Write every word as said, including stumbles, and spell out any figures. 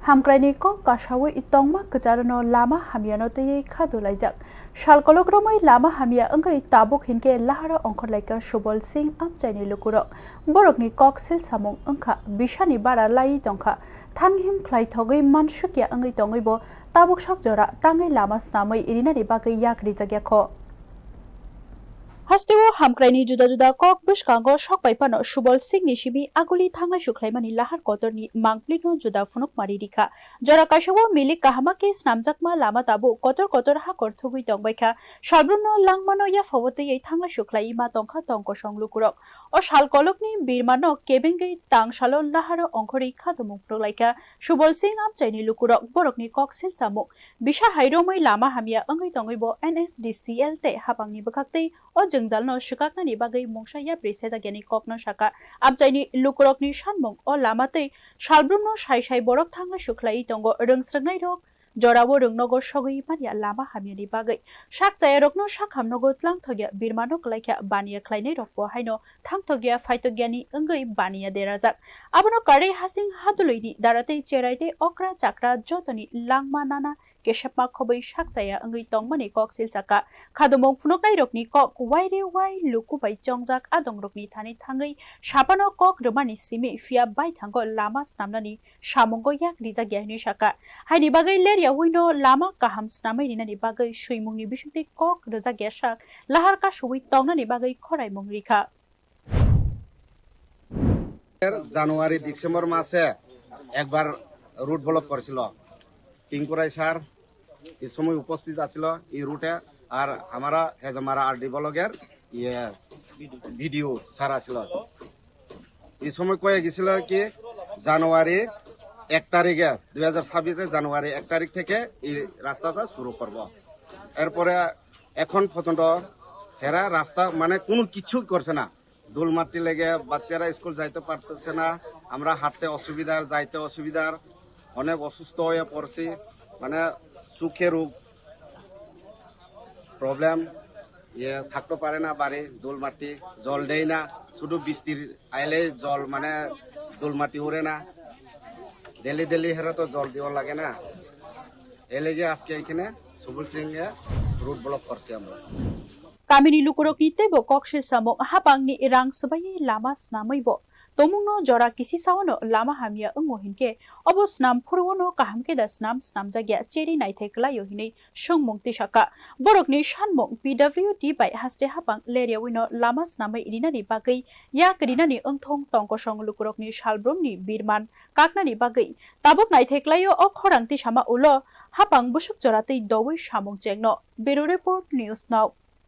Hamkraini kok kasawi tongma kwcharno lama hamyano twiwi khadu laijak. Sal kolok romwi lama hamya wngwi tabuk hinkhe laharo ongkhorlaikha Subol Singh amchaini lukurok. Borokni kok sil samung wngkha bisani bara laiwi tongkha. Thanghim khlaithogwi mansukya wngwi tongwibo tabuk sak jora tangwi lama snamwi rinani bagwi yak rijakya kho. Hasteo hamkraini juda juda kok bwskango sok bai phano Subol Singhni simi aguli thanglai sukhlaimani lahar kotorni mangpilino juda phunukmari rikha. Jora kaisao milik kahama khe snamjakma lama tabuk kotor kotor hakor thugwi tongbaikha. Salbrumno langmano yaphao twiwi thanglai sukhlaiwi ma tongkha tong kosong lukurok. O sal kolokni birmano kebengwi tang salo laharo ongkhorwi khatumung phwrwklaikha Subol Singh amchaini lukurok. Borokni kok silsamung bisa hai romwi lama hamya wngwi tongwi bo N S D C L tei hapangni bwkhaktwi o jwngjalno swkaknani bagwi mungsa yapri sejakyani kokno sakha. Amchaini lukurokni sanmung o lama tei salbrumno sai sai borok thanglai sukhlaiwi tongo. Rwngsrwngnairok jorao rwngnogo sogwi manya lama hamyani bagwi. Sak chayarokno sakham nogo tlangthokya birmano kwlaikha baniya khlainairokbo haino thangtokya phaitokyani wngwi baniya derajak. Abono karwi hasing hadwlwini dara tei cherai tei okra chakra jotoni langma nana kesepma khobwi sak chaya wngwi tongmani kok silsakha. Khadumung phunuknairokni kok waire wai luku bai chongjak adongrokni thani thangwi saphano kok rwmani simi phiya baithango lama snamnani samungo yak rijakya hinwi sakha. Haini bagwi lerya wino lama kaham snamwi rinani bagwi swimungni bisingtwi kok rwjakya sak lahar kasubwi tongnani bagwi khoraimung rikha. জানুয়ারি ডিসেম্বর মাসে একবার root block করেছিল টিঙ্কুরাই স্যার, এই সময় উপস্থিত আছিল এই রুটে। আর আমরা হেজামারা আরডি ব্লকের ইয়ে ভিডিও স্যার আছিল। এই সময় কয়ে গেছিল কি জানুয়ারি এক তারিখে, দুই হাজার ছাব্বিশে জানুয়ারি এক তারিখ থেকে এই রাস্তাটা শুরু করব। এরপরে এখন পর্যন্ত এরা রাস্তা মানে কোনো কিছুই করছে না। ধুলমাটি লেগে বাচ্চারা স্কুল যাইতে পারতেছে না, আমরা হাঁটতে অসুবিধার, যাইতে অসুবিধার, অনেক অসুস্থ হয়ে পড়ছি, মানে চোখে রোগ, প্রবলেম, ইয়ে থাকতে পারে না বাড়ি, ধুলমাটি, জল দেয় না, শুধু বৃষ্টির আইলেই জল মানে ধুলমাটি উড়ে না, ডেলি ডেলি হেরা তো জল দেওয়া লাগে না, এই লেগে আজকে এখানে সুবল সিং এ রুট ব্লক করছি আমরা। Kamini lukurokni teibo kok silsamung hapangni rang swbaiwi lama snamwibo tongmungno jora kisi saono lama hamya wngo hinkhe obo snam phuruono kaham khe da snam snamjakya cheri naithai kwlaio hinwi swngmung tisakha. Borokni sanmung P W D bai haste hapang leryawi no lama snamwi rinani bagwi yak rinani wngthong tongkosong lukurokni salbrumni birman kaknani bagwi tabuk naithai kwlaio o khorang tisama ulo hapang bwswk jora twi dowi samung chengno. Bureau Report, News Now.